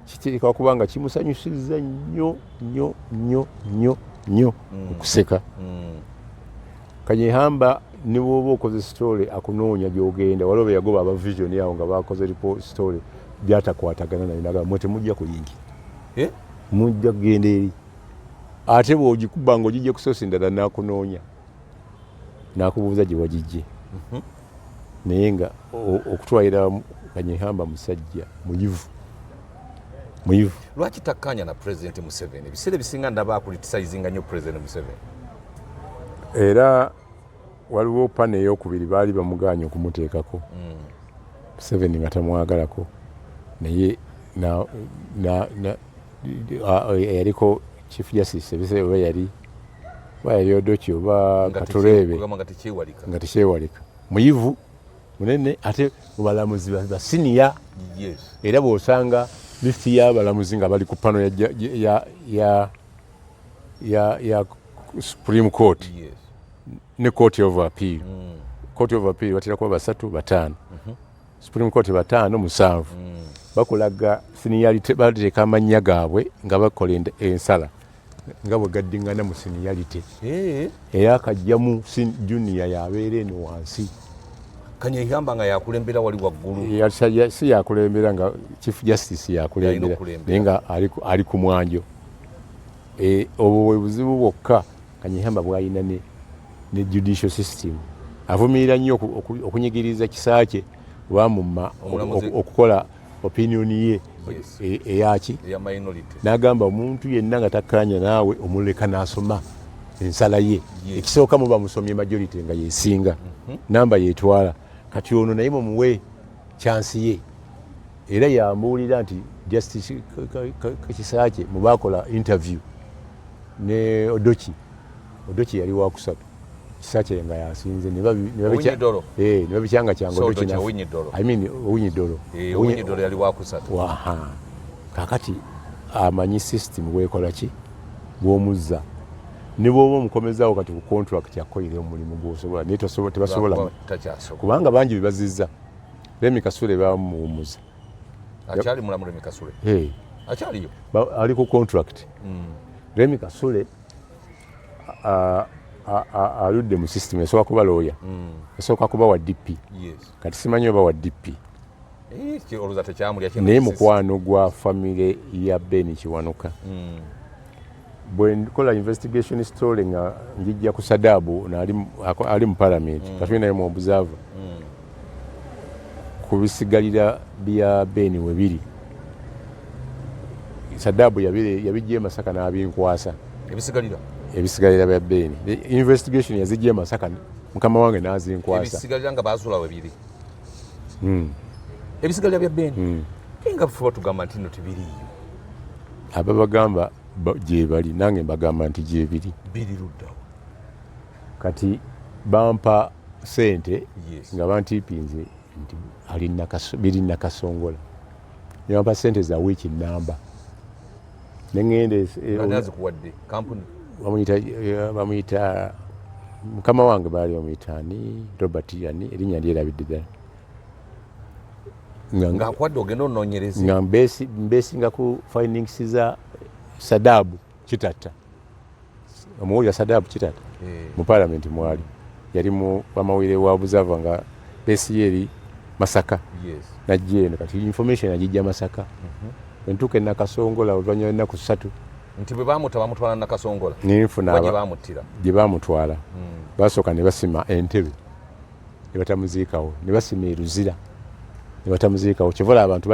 Kiteekwa kuba nga kimusanyusizza nnyo nnyo nnyo nnyo nnyo okuseka. Kanyehamba ne bw'oba okoze story akunoonya gy'ogenda. Waliwo be yagoba aba Vision awo nga bakoze story gy'atakwatagana nayo, nagamba mwe temujja kuyingira, Eh? mujja kugenda eri. Ate bw'ogikuba ng'ogijje ku source ndala n'akunoonya n'akubuuza gye wagijje. Naye nga okutwalira Kanyehamba musajja muyivu, muyivu. Lwaki takkaanya na President Museveni? Ebiseera ebisinga ndaba acriticizinga nnyo President Museveni. Era waliwo panel eyokubiri baali bamugaanye okumuteekako, Museveni nga tamwagalako, naye yaliko Chief Justice ebiseera oba yali Odoki oba Katureebe. Kugamba nga tekyewalika. Nga tekyewalika. Muyivu munene, ate mubalamuzi ba senior. Era bw'osanga list y'abalamuzi nga bali ku panel ya Supreme Court ne Court of Appeal. Court of Appeal batera kuba basatu, bataano. Supreme Court bataano, musanvu. Bakulaga seniority, bateeka amannya gaabwe nga bakola ensala nga bwe gaddiŋŋana mu seniority. Era akajjamu junior yabeera eno wansi. Kanyehamba nga yakulembera wali waggulu. Si yakulembera, nga Chief Justice yakulembera. Yalina okulembera. Naye nga ali ku mwanjo. Obwo bwe buzibu bwokka Kanyehamba bw'alina ne judicial system. Avumirira nnyo okunyigiriza Kisaakye bwamumma okukola opinion ye eyaki. Eya minority. N'agamba omuntu yenna nga takkaanya naawe omuleka n'asoma ensala ye. Ekisooka muba musomye majority nga yesinga, namba yetwala. Kati ono naye mumuwe chance ye. Era yambuulira nti Justice Kisaakye mubakola interview ne Odoki, Odoki yali wakusatu, Kisaakye nga yasinze, ne Owiny Dollo. Ne babikyanga kyanga. So Odoki Odoki, Owiny Dollo. I mean Owiny Dollo. Owiny Dollo yali wakusatu. Waha. Kakati amanyi system bwekola ki bw'omuzza ne bw'oba omukomezaawo kati ku contract akolera omulimu gw'osobola, naye tebasobola. Lwakuba takyasobola. Kubanga bangi bebazizza. Remi Kasule bamuwummuza. Akyali mulamu Remi Kasule? Hey. Akyaliyo? Ali ku contract. Remi Kasule aludde mu system, yasooka kuba lawyer, yasooka kuba wa DP. Kati simanyi oba wa DP. Olowooza tekyamulya naye mukwano gwa famire ya Ben Kiwanuka. Bwe nkola investigation story nga njijja ku Sadaabu ali mu parliament, katuli naye mu observer ku bisigalira bya Ben we biri. Sadaabu yabijja e Masaka n'abinkwasa. Ebisigalira? Ebisigalira bya Ben. The investigation yazijja e Masaka, mukama wange n'azinkwasa. Ebisigalira nga bazuula we biri? Ebisigalira bya Ben? Nga ffe batugamba nti nno tebiriiyo. Ababagamba gye bali, nange mbagamba nti gyebiri. Biri luddawo? Kati bampa sente nga bantipinze nti ali biri Nakasongola, ne bampa sente za wiiki namba neŋŋenda Ani azikuwadde? Kampuni? Bamuyita mukama wange, baali bamuyita ani, Robert ani, erinnya ndyerabidde ddala. Ng'akuwadde ogenda onoonyereza. Nga mbesinga ku findings za Sadaabu Kitatta. Omuwulira Sadaabu Kitatta? Eh. Mu parliament mwali, yali mu bamawulire wa Observer nga base ye eri Masaka. Najja eno, kati information agijja Masaka. Entuuka e Nakasongola oluvannyuma lw'ennaku 3. Nti bwe bamuta bamutwala Nakasongola? Nenfuna Oba gye bamuttira? Gye bamutwala. Basooka ne basima entebe ne batamuziikawo, ne basima e Luzira ne batamuziikawo. Kyova olaba abantu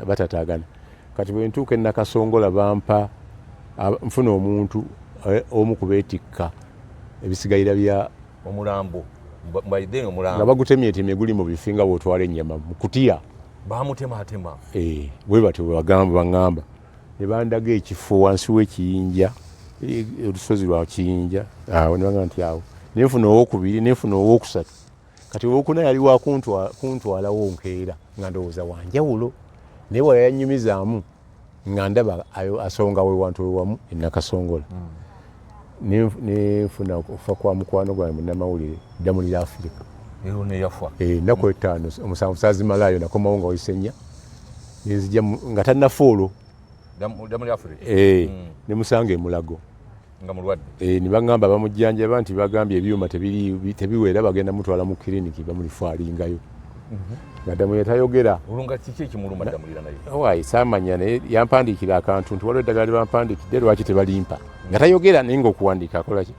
batataagana. Kati bwe ntuuka e Nakasongola bampa nfuna omuntu omu ku beetikka ebisigalira bya omulambo. By then omulambo nga bagutemyetemye guli mu bifi nga bw'otwala ennyama mu kutiya. Bamutematema? Bwe batyo bwe bagamba, baŋŋamba ne bandaga ekifo wansi w'ekiyinja, olusozi lwa kiyinja awo, ne bagamba nti awo. Nenfuna owokubiri, nenfuna owokusatu, kati owokuna yali wa kuntwalawo nkeera, nga ndowooza wanjawulo, naye wala yanyumizaamu nga ndaba ayo asonga we wantu we wamu e Nakasongola. Nenfuna okufa kwa mukwano gwange munnamawulire Ddamulira Afrika. Ennaku 5 7 saazimalayo, nakomawo nga wayise 4, nenzija nga tannafa olwo. Ne musanga emulago nga mulwadde. Ne baŋŋamba bamujjanjaba nti bagambye ebyuma tebiwera, bagenda mutwala mu kiriniki bamulifaalingayo. Nga Ddamulira tayogera. Olwo nga kiki ekimuluma Ddamulira naye? Waayi saamanya, naye yampandiikira akantu nti waliwo eddagala lye bampandiikidde, lwaki tebalimpa? Nga tayogera naye ng'okuwandiika akola ki?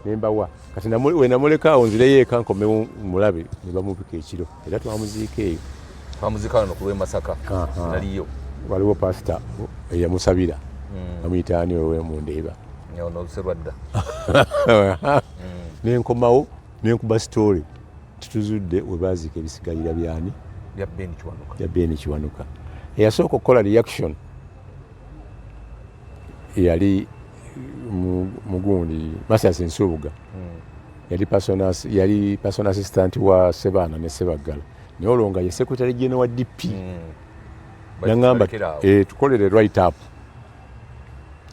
Ne mbawa. Kati we namuleka awo nzireyo eka nkomewo mulabe, ne bamubika ekiro era twamuziika eyo. Twamuziika wano ku lw'e Masaka. Naliyo. Waliwo pasita eyamusabira, bamuyita ani owe mu Ndeeba. Ono Serwadda. Ne nkomawo ne nkuba story tituzudde we baaziika ebisigalira byani? Bya Ben Kiwanuka. Bya Ben Kiwanuka. Eyasooka okukola reaction yali mugundi Mathias Nsubuga. Yali personal assistant wa Sebaana ne Sebaggala, naye olwo nga ye secretary general wa DP. Nangamba tukolere write up,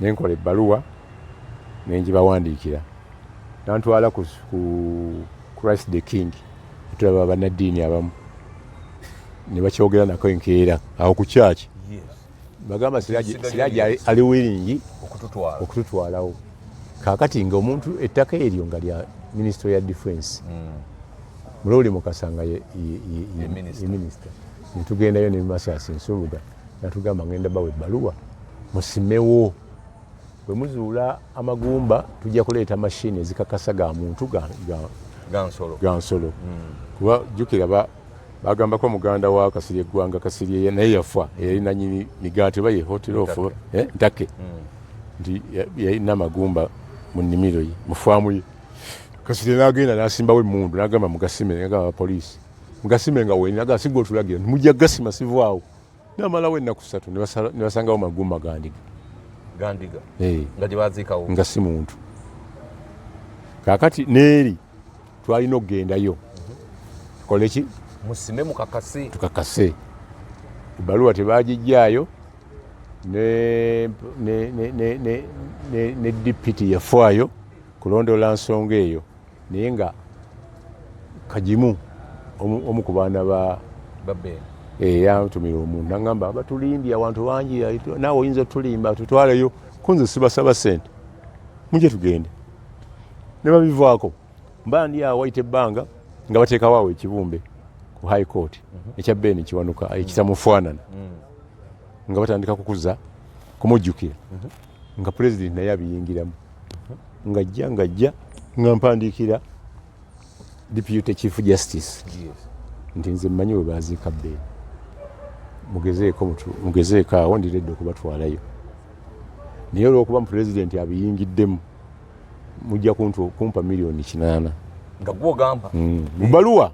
nenkola ebbaluwa nengibawandiikira, nantwala ku Christ the King, tulaba bannaddiini abamu ne bakyogera nako enkeera awo ku kyaki. Bagamba Siraje ali willing okututwalawo. Kaakati nga omuntu ettaka eryo nga lya Ministry ya Defense, Muloli Mukasa nga ye minisita, netugendayo ne Mathias Nsubuga natugamba ngenda bawa ebbaluwa musimewo, bwe muzuula amagumba tujja kuleeta mashini ezikakasa ga muntu ga nsolo. Kuba jjukira bagambako muganda wa Kasirye Eggwanga, Kasirye naye yafa, eyali nanyini migaati oba ye hotel of Ntake, nti yalina amagumba mu nnimiro ye, mu faamu ye. Kasirye n'agenda n'asimbawo emmundu n'agamba mugasime, n'agamba abapoliisi mugasime nga weni, n'agamba sigwe otulagira nti mujja gasima sivaawo. N'amalawo ennaku 3 ne basangawo magumba ga ndiga. Ga ndiga. Nga gye baziikawo. Nga si muntu. Kaakati n'eri twalina okugendayo tukole ki? Musime mukakase. Tukakase. Ebbaluwa tebagijjaayo, ne DPT yafaayo kulondoola nsonga eyo, naye nga Kagimu omu ku baana ba yantumira omuntu nangamba batulimbye abantu bangi, naawe oyinza otulimba, tutwaleyo kunze sibasaba sente, mujje tugende. Ne babivaako. Mba ndi awo wayita ebbanga nga bateekawo awo ekibumbe ku High Court ekya Ben Kiwanuka ekitamufaanana, nga batandika kukuza kumujjukira, nga pulezidenti naye abiyingiramu, ng'ajja ng'ajja nga mpandiikira Deputy Chief Justice nti nze mmanyi we baziika Ben, mugezeeko awo ndiredde okubatwalayo, naye olw'okuba pulezidenti abiyingiddemu mujja kumpa 8 million. Nga gwogamba? Mu bbaluwa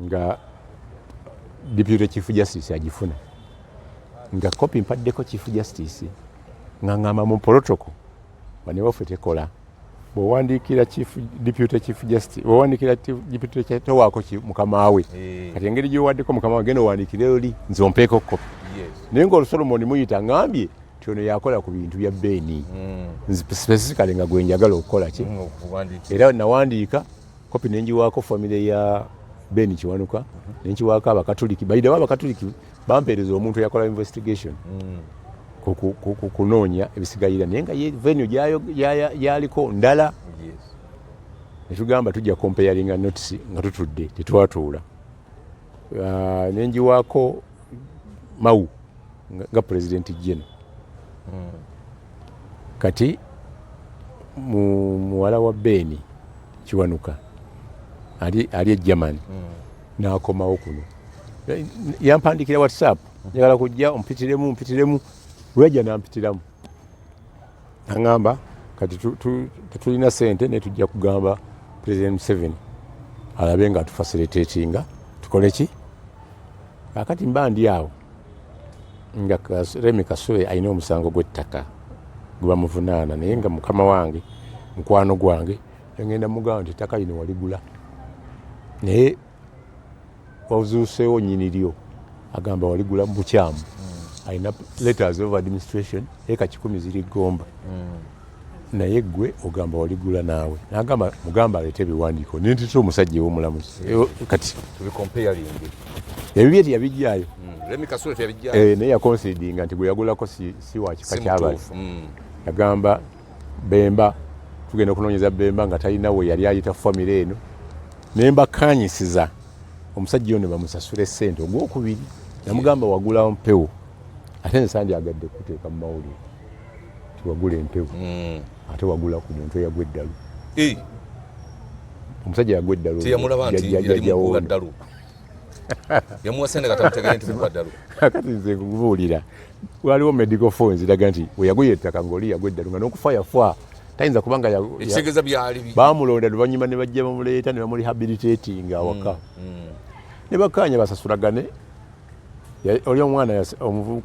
nga Deputy Chief Justice agifuna, nga kopi mpaddeko Chief Justice, nga ngamba mu protocol bane waffe tekola, bw'owandiikira chief deputy chief justice, bw'owandiikira deputy chief towaako mukama we. Kati engeri gy'owaddeko mukama we, genda owandiikire oli nze ompeeko kopi. Naye nga Olusolomoni muyita ŋŋambye nti ono yakola ku bintu bya Beeni, specifically nga gwe njagala okukola ki, era nawandiika kopi nenjiwaako famire ya Ben Kiwanuka, nenkiwaako Abakatuliki. Bayidawo Abakatuliki bampeereza omuntu eyakola investigation kunoonya ebisigalira, naye nga ye venue gyaliko ndala. Netugamba tujja comparinga notes nga tutudde, tetwatuula. Nenjiwaako Mao nga President General. Kati muwala wa Beeni Kiwanuka ali e Germany, n'akomawo kuno, yampandikira WhatsApp, njagala kujja ompitiremu mpitiremu. Lwajja nampitiramu, aŋŋamba kati tetulina sente, naye tujja kugamba President Museveni alabe nga atufacilitatinga tukole ki. Kakati mba ndi awo nga Remi Kasule alina omusango gw'ettaka gwe bamuvunaana, naye nga mukama wange, mukwano gwange, ngenda mugamba nti ettaka lino waligula naye wazuuseewo nyini lyo, agamba waligula mu bukyamu, alina letters of administration eka 100 ziri Gomba. Naye gwe ogamba waligula naawe. Nagamba mugamba aleete ebiwandiiko nentita omusajja ew'omulamuzi kati ebibye teyabijjaayo. Naye yakonsidinga nti gwe yagulako si wa kika kyabali. Yagamba Bemba tugenda okunoonyeza Bemba nga talina we yali ayita famire eno, ne mbakkaanyisiza omusajja ono bamusasule ssente ogwokubiri. Namugamba wagula mpewo, ate nze sandyagadde kuteeka mu mawulire nti wagula empewo, ate wagula ku muntu eyagwa eddalu. Omusajja yagwa eddalu. Teyamulaba nti yali mukuba ddalu. Yamuwa sente nga tamutegere nti mukuba ddalu. Kati nze nkubuulira, waliwo medical forms eraga nti we yaguya ettaka ng'oli yagwa eddalu, nga n'okufa yafa, tayinza kubanga ekitegeeza byali bamulonda luvannyuma ne bajja bamuleeta ne bamurehabilitating awaka, ne bakkaanya basasulagane. Oli omwana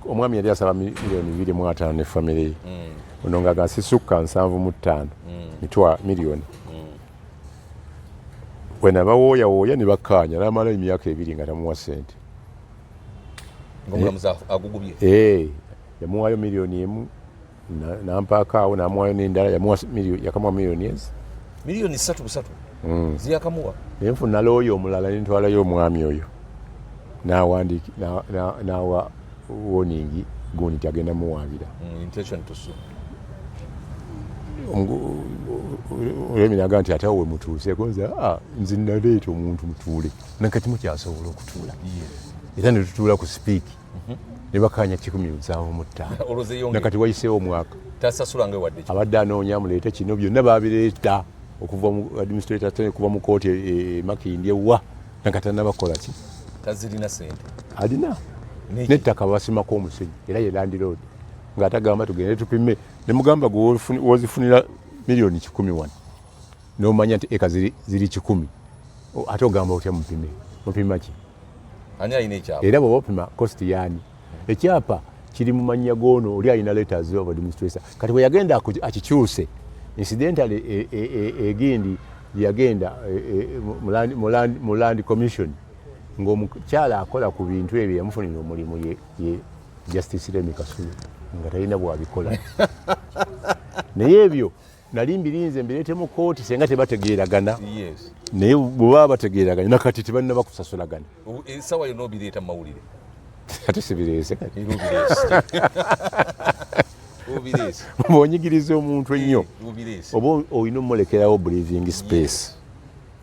omwami yali asaba miliyoni 25 ne famire ye. Ono nga gasisukka 75 mitwa miliyoni. Wenabawooyawooya ne bakkaanya, n'amala emyaka 2 nga tamuwa ssente. Ng'omulamuzi agugubye. Yamuwaayo miliyoni 1 nampaako awo, namuwaayo n'endala, yamuwa yakamuwa miliyoni ezi. Miliyoni 3 busatu ziyakamuwa. Naye nfuna looya omulala nentwalayo omwami oyo, n'awandiika n'awa warning gundi nti agenda muwaabira. Intention to sue. Olwemi naga nti ate awo we mutuuseeko, nze nze naleeta omuntu mutuule, nakati mukyasobola okutuula, era ne tutuula ku Speke ne bakanya 175. Olowooza eyongera. Nakati wayiseewo omwaka. Tasasula nga wadde. Abadde anoonya amuleete kino, byonna babireeta okuva mu administrator attorney, kuva mu kooti e Makindye wa, nakati tannabakola ki. Tazirina sente. Alina n'ettaka basimako omusenyu, era ye landlord ng'atagamba tugende tupime, ne mugamba gwe wozifunira miliyoni 100 wano n'omanya nti eka ziri 100, ate ogamba otya mupime? Mupima ki? Ani alina ekyapa? Era bw'oba opima cost yaani? Ekyapa kiri mu mannya g'ono, oli alina letters of administration. Kati bwe yagenda akikyuse, incidentally egindi gyeyagenda mu land commission, ng'omukyala akola ku bintu ebyo yamufunira omulimu ye Justice Remi Kasule, nga talina bwabikola. Naye ebyo nali mbirinze mbireete mu kooti senga tebategeeragana. Naye bwe baba bategeeraganye, nakati tebannaba kusasulagana. Essaawa yonna obireeta mu mawulire. Ate sibireese kati. Era obireese, obireese. Bw'onyigiriza omuntu ennyo, obireese. Oba olina omulekerawo breathing space.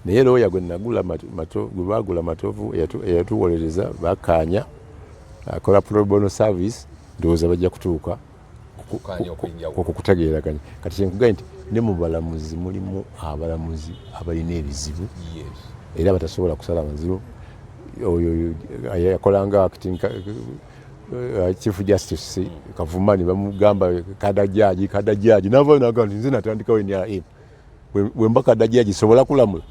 Naye looya gwe nagula gwe bagula Matovu eyatuwolereza, bakkaanya akola pro bono service, ndowooza bajja kutuuka Kukkaanya okw'enjawulo. Ku kutegeeraganya. Kati kyenkugambye nti ne mu balamuzi mulimu abalamuzi abalina ebizibu era batasobola kusala mazibu. Oyo yakolanga acting chief justice Kavuma, ne bamugamba cadre judge, cadre judge, navayo naga nti nze natandikawo NRM, bwe mba cadre judge sobola kulamula.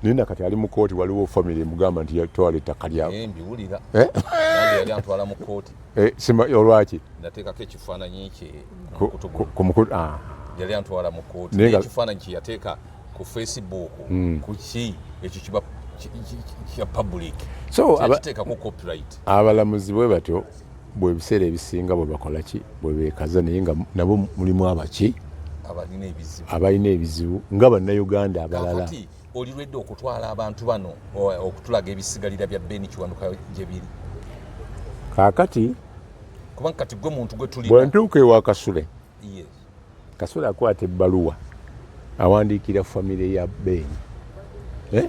Naye nakati ali mu kooti, waliwo family emugamba nti yatwala ettaka lyabwe. Mbiwulira. Eh? Nange yali antwala mu kooti. Sima olwaki? Nateekako ekifaananyi kye ku mukutu guno. Ku mukutu, ah. Yali antwala mu kooti. Naye naye ekifaananyi kye yateeka ku Facebook, ku ki ekyo kiba kya public. So yakiteekako copyright. Abalamuzi bwe batyo bwe ebiseera ebisinga bwe bakola ki, bwe beekaza, naye nga nabo mulimu abaki abalina ebizibu, abalina ebizibu nga Bannayuganda abalala. Kakati oli lwedde okutwala abantu bano okutulaga ebisigalira bya Ben Kiwanuka gye biri? Kaakati kubanga kati gwe muntu gwe tulina. Bwe ntuuka ewa Kasule, Kasule akwata ebbaluwa awandiikira famire ya Ben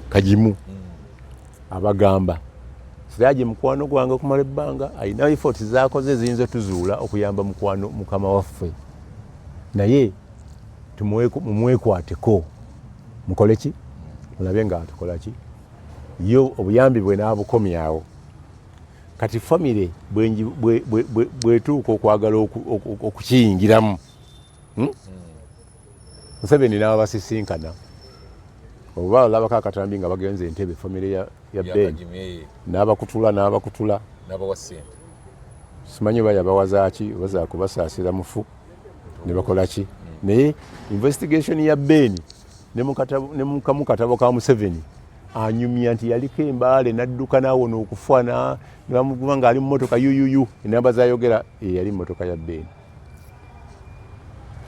Kagimu, abagamba Siraje mukwano gwange okumala ebbanga, alina effort zakoze eziyinza otuzuula okuyamba mukwano mukama waffe, naye mumwekwateko, mukole ki, mulabe nga atukola ki. Yo obuyambi bwe n'abukomyawo. Kati famire bwetuuka okwagala okukiyingiramu, Museveni n'abasisinkana, oba olabako akatambi nga bagenze Entebe, famire ya Ben n'abakutula n'abakutula. N'abawa ssente. Simanyi oba yabawa zaaki, oba zakubasaasira mufu ne bakola ki, naye investigation ya Ben ne mu katabo ka Museveni anyumya nti yaliko embaale n'adduka n'awona okufa, ne bamukuba ng'ali mu motoka yuyuyu, enamba zayogera eyali mu motoka ya Ben.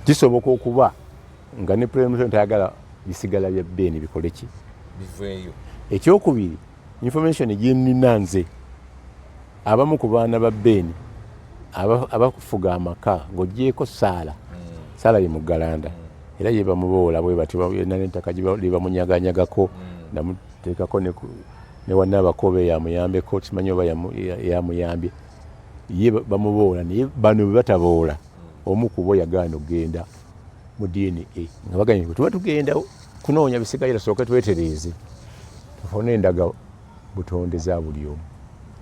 Kisoboka okuba Nga ne President Museveni tayagala bisigala bya Ben bikole ki? Biveeyo. Ekyokubiri, information gyenina nze, abamu ku baana ba Ben abafuga amaka ng'ogyeko Saala, Saala ye muggalanda, era ye bamuboola bwe batyo, yena n'ettaka lyebamunyaganyagako, namuteekako ne wannabakobe yamuyambeko, simanyi oba yamuyambye, ye bamuboola. Naye bano bwe bataboola, omu ku bo yagaana okugenda mu DNA nga bagambye nti tuba tugenda kunoonya bisigalira, tusooke twetereeze tufune endaga butonde za buli omu.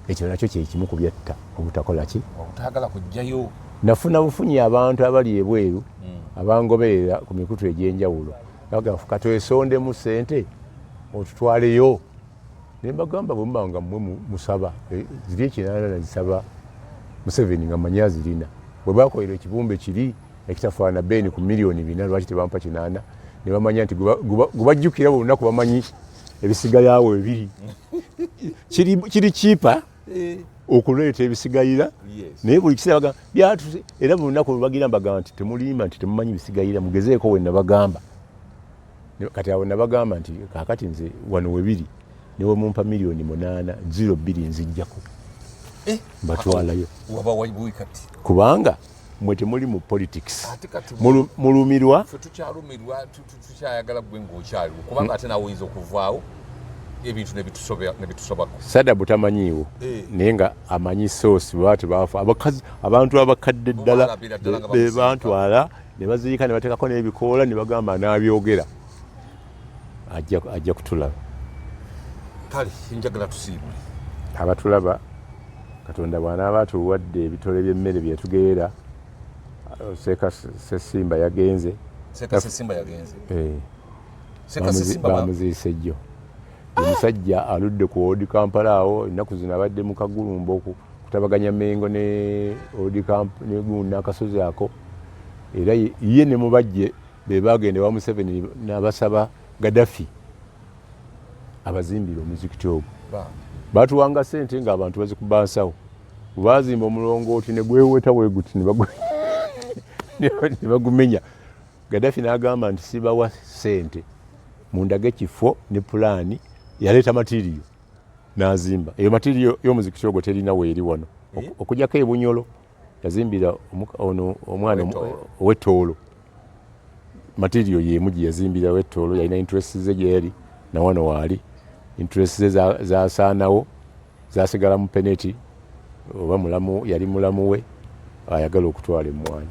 Ekyo nakyo kyekimu ku byatta obutakola ki, obutagala kujjayo. Nafuna bufunyi abantu abali ebweru abangoberera ku mikutu egy'enjawulo, bagamba katwesondemu ssente otutwaleyo, ne mbagamba bwe muba nga mmwe musaba ziri ekinaana nazisaba Museveni nga manyi azirina, bwe bakolera ekibumbe kiri ekitafaana Ben ku 4,000,000, lwaki tebampa 8? Ne bamanya nti gubajjukira buli lunaku, bamanyi ebisigalawo ebiri kiri kiipa okuleeta ebisigalira. Naye buli kiseera bagamba byatuse, era buli lunaku lwebagira mbagamba nti temulimba nti temumanyi bisigalira, mugezeeko we nabagamba. Kati awo nabagamba nti kakati nze wano webiri, newe mumpa 8,000,000 02 nzijjako mbatwalayo, kubanga mwe temuli mu politics, mulumirwa. Tukyalumirwa, tukyayagala gwe ng'okyaliwo, kubanga ate nawe oyinza okuvaawo ebintu nebitusobako. Sadabu tamanyiiwo, naye nga amanyi source bwe baba tebafa abakazi, abantu abakadde ddala be bantwala ne baziika ne bateekako n'ebikoola ne bagamba anaabyogera ajja kutulaba. Kale njagala tusiibule abatulaba. Katonda bw'anaaba atuwadde ebitole by'emmere byetugeera, Seeka Sesimba yagenze. Seeka Sesimba yagenze. Bamuziise jjo. Omusajja aludde ku Old Kampala awo, ennaku zino abadde mu kagulumba okutabaganya Mengo ne Old Kampala ne gundi n'akasozi ako, era ye ne Mubajje be bagenda ewa Museveni n'abasaba Gaddafi abazimbire omuzikiti ogwo. Batuwanga ssente ng'abantu bazikuba nsawo, bazimba omulongooti ne gweweta weguti ne bagumenya. Gaddafi n'agamba nti sibawa ssente, mundage ekifo ne pulaani. Yaleeta material n'azimba. Eyo material y'omuzikiti ogwo terina weeri wano okujjako ebunyolo yazimbira ono omwana ow'ettoolo. Material y'emu gye yazimbira ow'ettoolo, yalina interest ze gyeyali, nawano waali interest ze zasaanawo, zasigala mu peneti oba mulamu, yali mulamu we ayagala okutwala emmwanyi.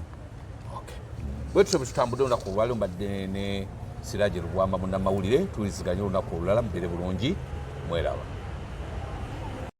Bwetutyo bwe tutambudde olunaku olwaliro. Mbadde ne Siraje Lubwama, munnamawulire. Tuwuliziganye olunaku olulala, mubeere bulungi, mweraba.